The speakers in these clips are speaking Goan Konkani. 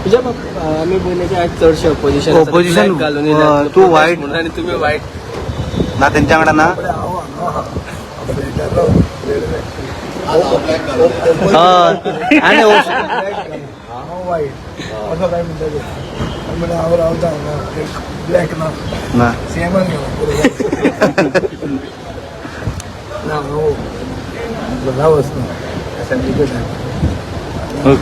तुझ्या बाब आमी पळयलें की आज चडशे ऑपोजिशन Opposition, घालून तू white- म्हणून आनी तुमी वायट ना तेंच्या वांगडा ना. हांव हांगा आहा. फ्लॅटार रावता. हय आनी हांव वायट असो काय म्हणटा ते. आनी म्हणलें हांव रावता हांगा ब्लॅक ना ना. सीएमान गेलो ना हांव घरा वचना असेंब्लीचे टायमार.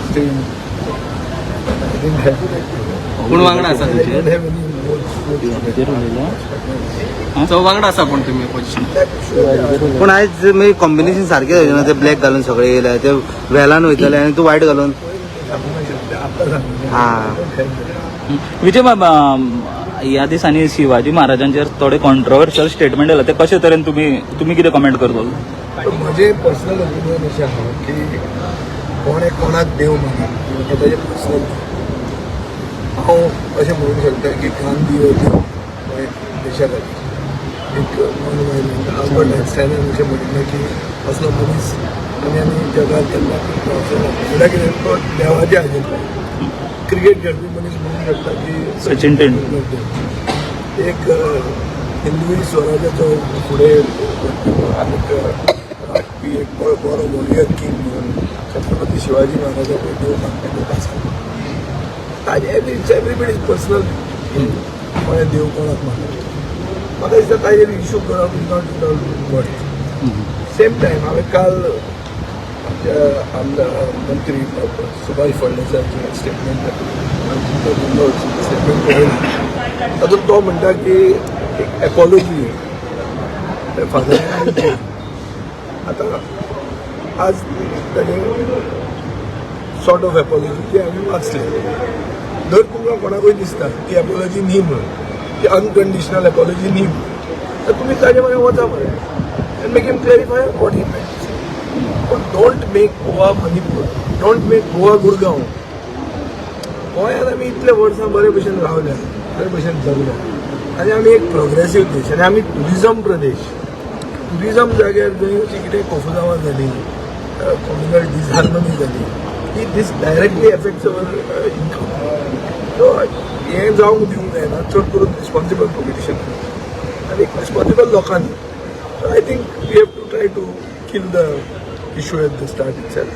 कोण वांगडा आसा तुजे? सो वांगडा आसा पूण तुमी ऑपोजिशन? पूण आयज मागीर कॉम्बिनेशन सारकें जावचें ना. ते ब्लॅक घालून सगळे येयले, ते वेलान वयतले आनी तूं वायट घालून. हा. विजय बाबा, ह्या दिसांनी शिवाजी महाराजांचेर थोडे कॉन्ट्रोवर्शियल स्टेटमेंट येयला, ते कशे तरेन तुमी तुमी कितें कमेंट करतलो? म्हजें पर्सनल ओपिनियन अशें आहा की कोणें कोणाक देव मानप हें ताजें पर्सनल. हांव अशें म्हणूंक शकता की गांधी हो देव गोंय देशा खातीर. एक नॉन वायलंट. आल्बर्ट आयन्स्टायनान अशें म्हणिल्लें की असलो मनीस आमी आमी जगात केन्ना मेळचो ना. म्हणल्यार कितें, तो देवाचे हाजेर. क्रिकेट खेळपी मनीस म्हणूंक शकता की सचिन तेंडुलकर. एक हिंदवी स्वराज्याचो फुडें आनीक राखपी एक बरो बरो वॉरियर किंग म्हणून छत्रपती शिवाजी महाराजाक देव मानपी लोक आसा. ताजे it's everybody's personal, कोणें देव कोणाक मानप. म्हाका दिसता ताजेर इशू करप is not at all worth. Same time हांवें काल आमच्या आमदार मंत्री सुभाष फळदेसायाचें स्टेटमेंट, स्टेटमेंट पळयलें. तातूंत तो म्हणटा की एक एपॉलॉजी फादर. आतां आज ताणें सॉर्ट ऑफ एपॉलॉजी ती आमी वाचली. जर तुमकां कोणाकूय दिसता ती एपॉलॉजी न्ही म्हणून, ती अनकंडिशनल एपॉलॉजी न्ही म्हणून, तर तुमी ताजे म्हऱ्यान वचा मरे and make him clarify what he meant. पूण don't make Goa Manipur, don't make Goa Gurgaon. गोंयांत आमी इतले वर्सां बरे भशेन रावल्या, बरे भशेन जगल्या आनी आमी एक प्रोग्रेसीव देश आनी आमी टुरिजम प्रदेश. टुरिजम जाग्यार जंय अशी कितें कोफुजांवां जाली, कम्युनल डिसहार्मनी जाली की this directly affects our income. So हें जावंक दिवंक जायना, चड करून रिस्पॉन्सिबल पॉलिटिशियन आनी रिस्पॉन्सिबल लोकांनी. So I think we have to try to kill the issue at the start itself.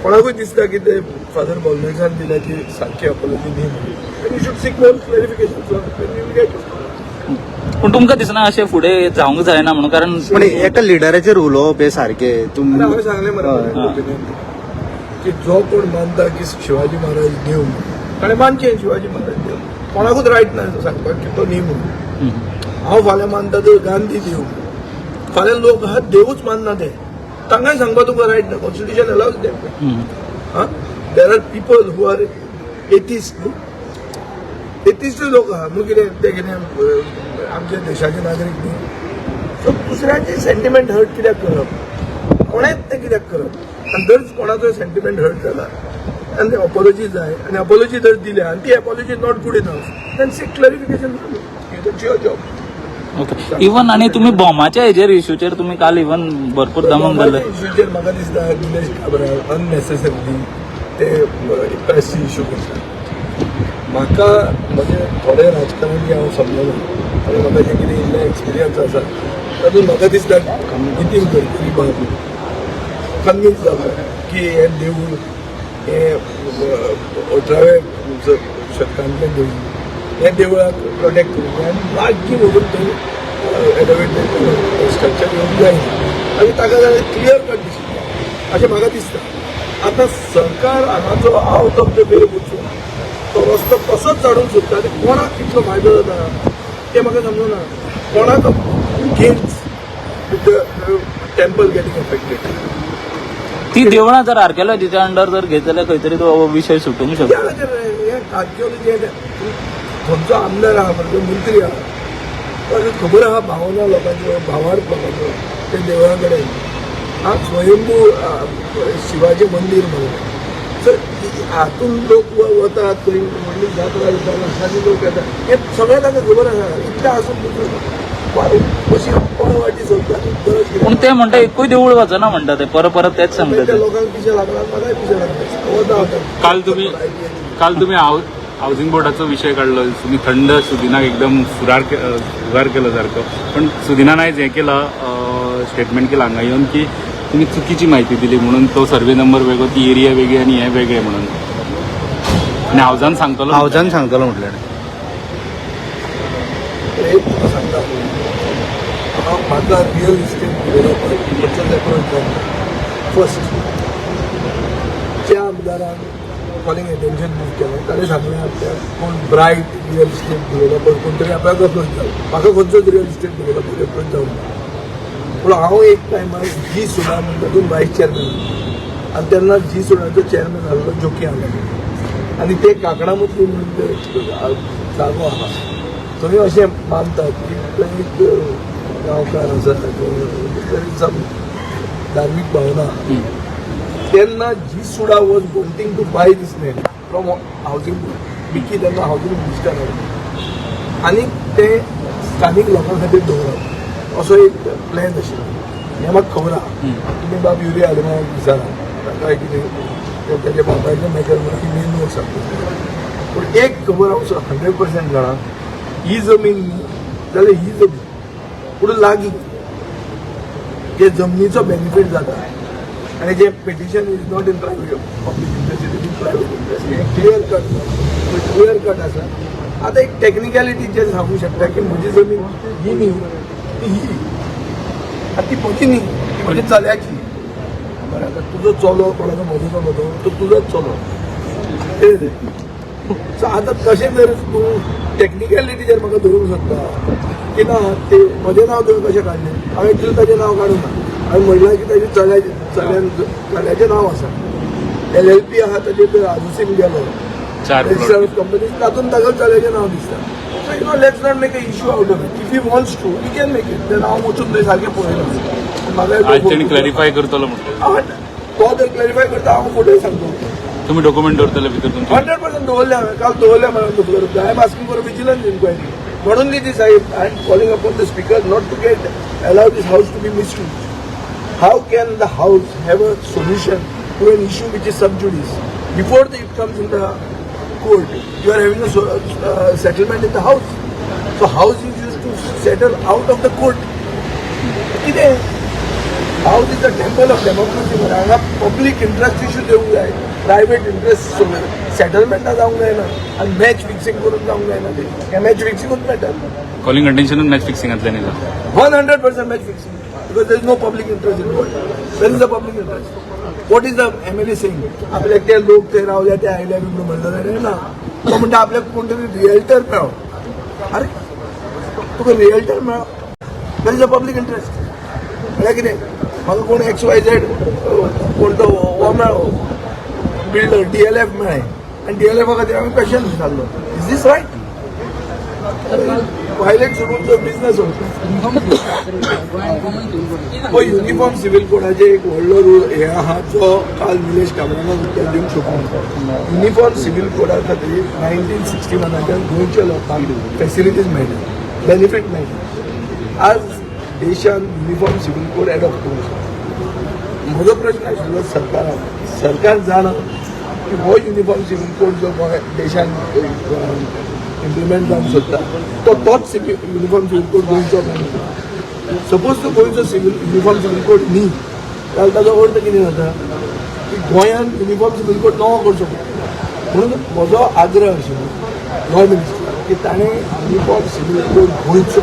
कोणाकूय दिसता की ते फादर बोल्मेजान दिल्या ती सारकी अपॉलॉजी न्ही म्हणून, you should seek more clarification from you get. पूण तुमकां दिसना अशें फुडें जावंक जायना म्हणून, कारण पण एका लिडराचेर उलोवप हें सारकें तुम हांवें सांगलें मरे हय. opinion की जो कोण मानता की शिवाजी महाराज देव म्हणून, ताणें मानचें शिवाजी महाराज देव. कोणाकूच रायट ना सांगपाक की तो न्ही म्हणून. हांव फाल्यां मानता तर गांधी देव. फाल्यां लोक आहात देवूच मानना ते, तांकांय सांगपाक तुका रायट ना. Constitution allows them. There are people who are atheist न्ही, एथिस्टूय लोक आहा. म्हणून कितें ते कितें आमच्या देशाचे नागरीक न्ही? सो दुसऱ्याचे सेंटिमेंट हर्ट कित्याक करप? कोणेच तें कित्याक करप? आनी जर कोणाचो सेंटिमेंट हर्ट जाला आनी अपॉलॉजी जाय आनी अपॉलॉजी जर दिल्या आनी ती apology not good enough, then seek clarification. Your job. Okay, even आनी तुमी बॉमाच्या हेजेर इशूचेर तुमी काल इवन भरपूर दमक घाल्ले. इशूचेर म्हाका दिसता निलेश काब्राल अननेसेसरीली ते प्रेस इशू करता. म्हाका म्हजे थोडे राजकारणी हांव समजना आनी म्हाका जें कितें इल्लें एक्सपिरियन्स आसा तातूंत म्हाका दिसता नितीन गडकरी बाब कन्विन्स जालो की हें देवूळ हें 18व्या शतकांतलें देवूळ, हें देवळाक प्रोटेक्ट करूंक जाय आनी लागीं व्हरून थंय एलिवेटेड स्ट्रक्चर येवंक जायना. आनी ताका जाल्यार क्लियर कट दिसता अशें म्हाका दिसता. आतां सरकार हांगाचो आउट ऑफ the way वचून तो रस्तो कसोच काडूंक सोदता आनी कोणाक कितलो फायदो जाता तें म्हाका समजना. कोणाक gains with the temple getting affected? ती देवळां जर आर्किओलॉजीच्या अंडर जर घेत जाल्यार खंय तरी तो विशय सुटूंक शकता. हे आर्किओलॉजी, खंयचो आमदार आहा, खंयचो मंत्री आहा, ताका खबर आहा भावना लोकांच्यो, भावार्थ लोकांचो ते देवळा कडेन. हा स्वयंभू शिवाचें मंदीर म्हणून. सर, हातून लोक वतात थंय, व्हडली जात्रा जाता, लाखांनी लोक येतात, हें सगळें तांकां खबर आसा. इतलें आसून अशी कोणा वाटी सोदता गरज कितें? पूण ते म्हणटा एकूय देवूळ वचना म्हणटा ते परत परत तेच सांगता त्या ते. लोकांक पिशें लागला, म्हाकाय पिशें लागला. वता आतां. काल तुम्ही हाऊसिंग बोर्डाचो विशय काडलो. तुम्ही थंड सुदिनाक एकदम फुरार केलो सारको. पण सुदिनान आयज हें केलां, स्टेटमेंट केलां हांगा येवन की तुम्ही चुकीची माहिती दिली म्हणून, तो सर्वे नंबर वेगळो, ती एरिया वेगळी आनी हें वेगळें म्हणून, आनी हावजान सांगतलो. हावजान सांगतलो म्हटल्यार. एक तुका सांगता, हांव म्हाका रियल इस्टेट डेव्हलपर खंयचोच एप्रोच जावंक. फर्स्ट, ज्या आमदारान कॉलिंग एटेन्शन मूव केलें ताणें सांगलें आपल्याक कोण ब्रायट रियल इस्टेट डेव्हलपर कोण तरी आपल्याक अप्रोच जालो. म्हाका खंयचोच रियल इस्टेट डेव्हलपर अप्रोच जावंक ना. पूण हांव एक टायमार जी सुडा म्हणून तातूंत वायस चेअरमॅन आनी तेन्ना जी सुडाचो चेअरमॅन आहलो जोकी आंगार आनी ते काकणामुतली म्हणून ते जागो आहा, थंय अशें मानतात की थंय एक गांवकार आसा, थंय सम धार्मीक भावना. तेन्ना GSUDA was wanting to buy this land from housing board. Mickey तेन्ना हावजींग मिनिस्टर आसलो आनी ते स्थानीक लोकां खातीर दवरप असो एक प्लॅन आशिल्लो, हें म्हाका खबर आहा. तुमी बाब युरी आलेमांवाक विचारा, ताका कितें ते ताच्या बापायचें मॅटर म्हणून ती मेन नोट सांगता. पूण एक खबर हांव 100% जाणा, ही जमीन न्ही जाल्यार ही जमीन, पूण लागीं जे जमनीचो बेनिफीट जाता आणि जे petition is not in private public interest, it is in private interest, हें क्लियर कट आसा. आतां एक टॅक्निकलिटी जे सांगू शकता की म्हजी जमीन ही न्ही, ती ही. आतां ती म्हजी न्ही, ती म्हजी चल्याची. बरें, आतां तुजो चलो कोणाचो, म्हजो चलो, तो तो तुजोच चलो. सो आतां तशें जर तूं टॅक्निकलिटीचेर म्हाका धरूंक सोदता की ना, ते म्हजें नांव तुवें कशें काडलें? हांवें एक्चुअली ताजें नांव काडूंक ना. हांवें म्हणलां की ताजें चल्याचें नांव आसा, एलएलपी आहा ताजेर. ते राजू गेलो चार रजिस्टर प्लॉट. कंपनी, तातूंत ताका चल्याचें नांव दिसता. So let's not make a issue out of it. If he wants to, he can make it. तें हांव वचून थंय सारकें पळयलां म्हाका. आज तेणी क्लॅरिफाय करतलो म्हटलं. हांव तो जर क्लॅरिफाय करता, हांव फुडें सांगतो. तुम्ही डॉक्युमेंट दवरतले भितर तुमचे? 100% दवरले हांवें, काल दवरले म्हणून. I am asking for vigilance inquiry. Not only this, I am calling upon the speaker not to get allow this house to be misused. How can the house have a solution to an issue which is sub judice? Before it comes in the court, you are having a settlement in the house. So house is used to settle out of the court. कितें? House is the temple of democracy मरे. हांगा पब्लीक इंट्रस्ट इशू दिवंक जाय, प्रायवेट इंट्रस्ट सेटलमेंटां जावंक जायना आनी मॅच फिक्सिंग करून जावंक जायना. तें मॅच फिक्सिंगूच मेळटा. कॉलिंग अटेन्शनूच मॅच फिक्सिंगांतल्यान येयला. 100% match fixing because there is no public interest involved. Where is the public interest? What is the MLA saying? आपल्याक ते लोक थंय रावल्या, ते आयले बी म्हणून म्हणटा जाल्यार ना, तो म्हणटा आपल्याक कोण तरी रियल्टर मेळो. अरे, तुका रियल्टर मेळो, where is the public interest? म्हळ्यार कितें, म्हाका कोण एक्स वाय झेड कोण तो हो मेळो बिल्डर, डीएलएफ मेळ्ळें आनी डीएलएफा खातीर हांवें क्वेश्चन विचारलो, is this right? Violent सोडून बिझनेस. हो युनिफॉर्म सिव्हिल कोडाचे एक व्हडलो रूल हे आहा, जो काल निलेश काब्रालान उत्तर दिवंक शकूंक. युनिफॉर्म सिव्हिल कोडा खातीर 1961च्यान गोंयच्या लोकांक फेसिलिटीज मेळटा, बेनिफीट मेळटा. आज देशान युनिफॉर्म सिव्हिल कोड एडॉप्ट करूंक शकता. म्हजो प्रश्न आशिल्लो सरकाराक, सरकार जाणा की हो युनिफॉर्म सिव्हिल कोड जो गोंय देशान इम्प्लिमेंट जावंक सोदता, तो तोच युनिफॉर्म सिव्हिल कोड गोंयचो काय ना? सपोज तो गोंयचो युनिफॉर्म सिव्हिल कोड न्ही जाल्यार ताजो अर्थ कितें जाता की गोंयान युनिफॉर्म सिव्हिल कोड नवो करचो पडटा. म्हणून म्हजो आग्रह आशिल्लो लॉ मिनिस्टर की ताणें युनिफॉर्म सिव्हिल कोड गोंयचो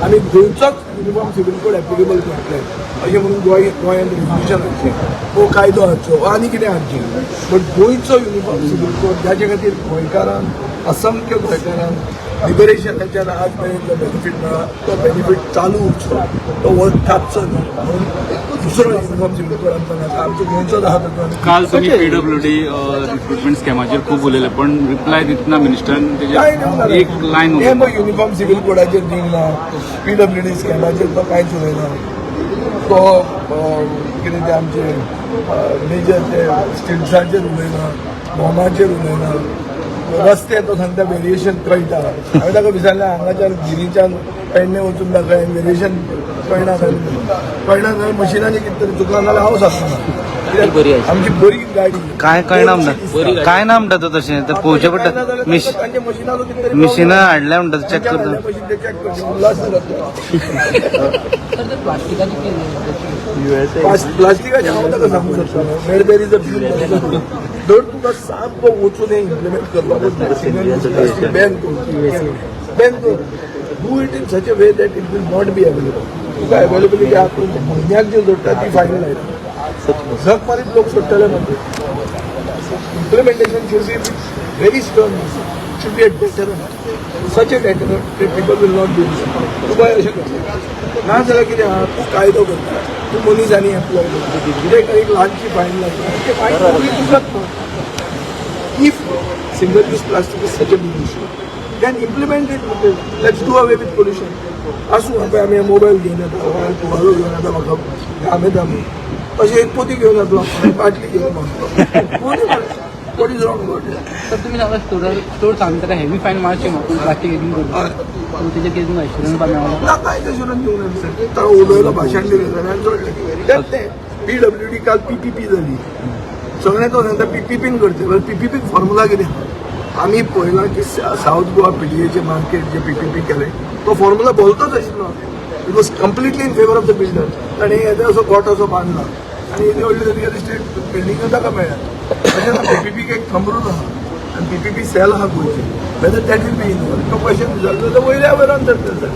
आनी गोंयचोच युनिफॉर्म सिव्हिल कोड एप्लिकेबल करतले अशें म्हणून गोंयांत रेजोल्युशन हाडचें, हो कायदो हाडचो वा आनी कितें हाडचें, बट गोंयचो युनिफॉर्म सिव्हिल कोड, जाचे खातीर गोंयकारांक, असंख्य गोंयकारांक लिबरेशनाच्यान आज मेरेन जो बेनिफीट मेळ्ळा, तो बेनिफीट चालू उरचो, तो वळ कापचो न्हय म्हणून दुसरो युनिफॉर्म सिव्हिल कोड आमकां नाका, आमचो गोंयचोच आहा तातूंत. काल तुम्ही पीडब्ल्यूडी रिक्रुटमेंट स्कॅमाचेर खूब उलयले, पण रिप्लाय दितना मिनिस्टरान काय दिवंक ना. तेजेर एक लायन. हे मग युनिफॉर्म सिव्हिल कोडाचेर दिवंक ना, पीडब्ल्यूडी स्कॅमाचेर तो कांयच उलयना. तो कितें ते आमचे मेजर ते स्टिल्साचेर उलयना, बॉमाचेर उलयना. रस्ते तो सांगता व्हेरिएशन कळटा. हांवें ताका विचारलें, हांगाच्यान गिरीच्यान पेडणे वचून दाखय, व्हेरिएशन कळना काय? कळना जाल्यार मशिनांनी कितें तरी चुकलां, नाल्यार हांव सांगता. बरी आसा. आमची बरी गाडी काय कळना म्हणटा, काय ना म्हणटा तो तशें ते पळोवचें पडटा. तांच्या मशिनाचो कितें तरी मिशिनां हाडल्या म्हणटा, चॅक करता. मशीन ते चॅक करचें. उल्हासनगर प्लास्टिकाचें हांव ताका सांगूंक शकता, where there is a bill. जर तुका सामको वचून हें इम्प्लिमेंट करपाकूच प्लास्टीक बॅन कर, बॅन कर. Do it in such a way that it will not be available. तुका अवेलेबिलिटी आहा, म्हयन्याक जे जोडटा ती फायनल आयता, झक मारीत लोक सोडटले. म्हणजे implementation should be very stern, should be a deterrent, such a deterrent that people will not do this. तुका अशें करता ना जाल्यार कितें आहा, तूं कायदो करता, तूं मनीस आनी एम्प्लॉय करता, कित्याक एक ल्हानशी फायन लागता, ते फायन चुकत ना. If single use plastic is such a big issue, then implement it. Let's do away with pollution. आसूं, पळय आमी मोबायल घेवन येता, तुवालो घेवन येता, म्हाका घाम येता म्हणून अशें एक पोती घेवन येतलो, बाटली घेवन. What is wrong about it? तर तुम्ही सांगा, स्टोर स्टोर सांगता का हेवी फायन मारची म्हाका प्लास्टीक हेजिंग करून तेजेर कितें तुमकां एश्युरन्स मेळना? ना, कांयच एश्युरन्स दिवंक ना. ताका उलयलो, भाशण दिलें जाल्यार सोडलें. त्यात तें पीडब्ल्यूडी काल पीपीपी जाली, सगळें तो सांगता पीपीपीन करचे. पीपीपीन फॉर्मुला कितें आहा? आमी पळयलां की सावथ गोवा पीडीएचे मार्केट जे पीपीपी केलें, तो फॉर्मुला भोलतोच आशिल्लो. It was completely in favour of the builder. ताणें येदो असो गोठो असो बांदला आनी येदी व्हडली रियल इस्टेट बिल्डिंगो ताका मेळ्ळ्या. तशें ना, पीपीपीक एक थंब रूल आहा आनी पीपीपी सेल आहा गोंयची. Whether that will be involved, तो क्वेश्चन विचारलो जाल्यार वयल्या वयर आन्सर जाता.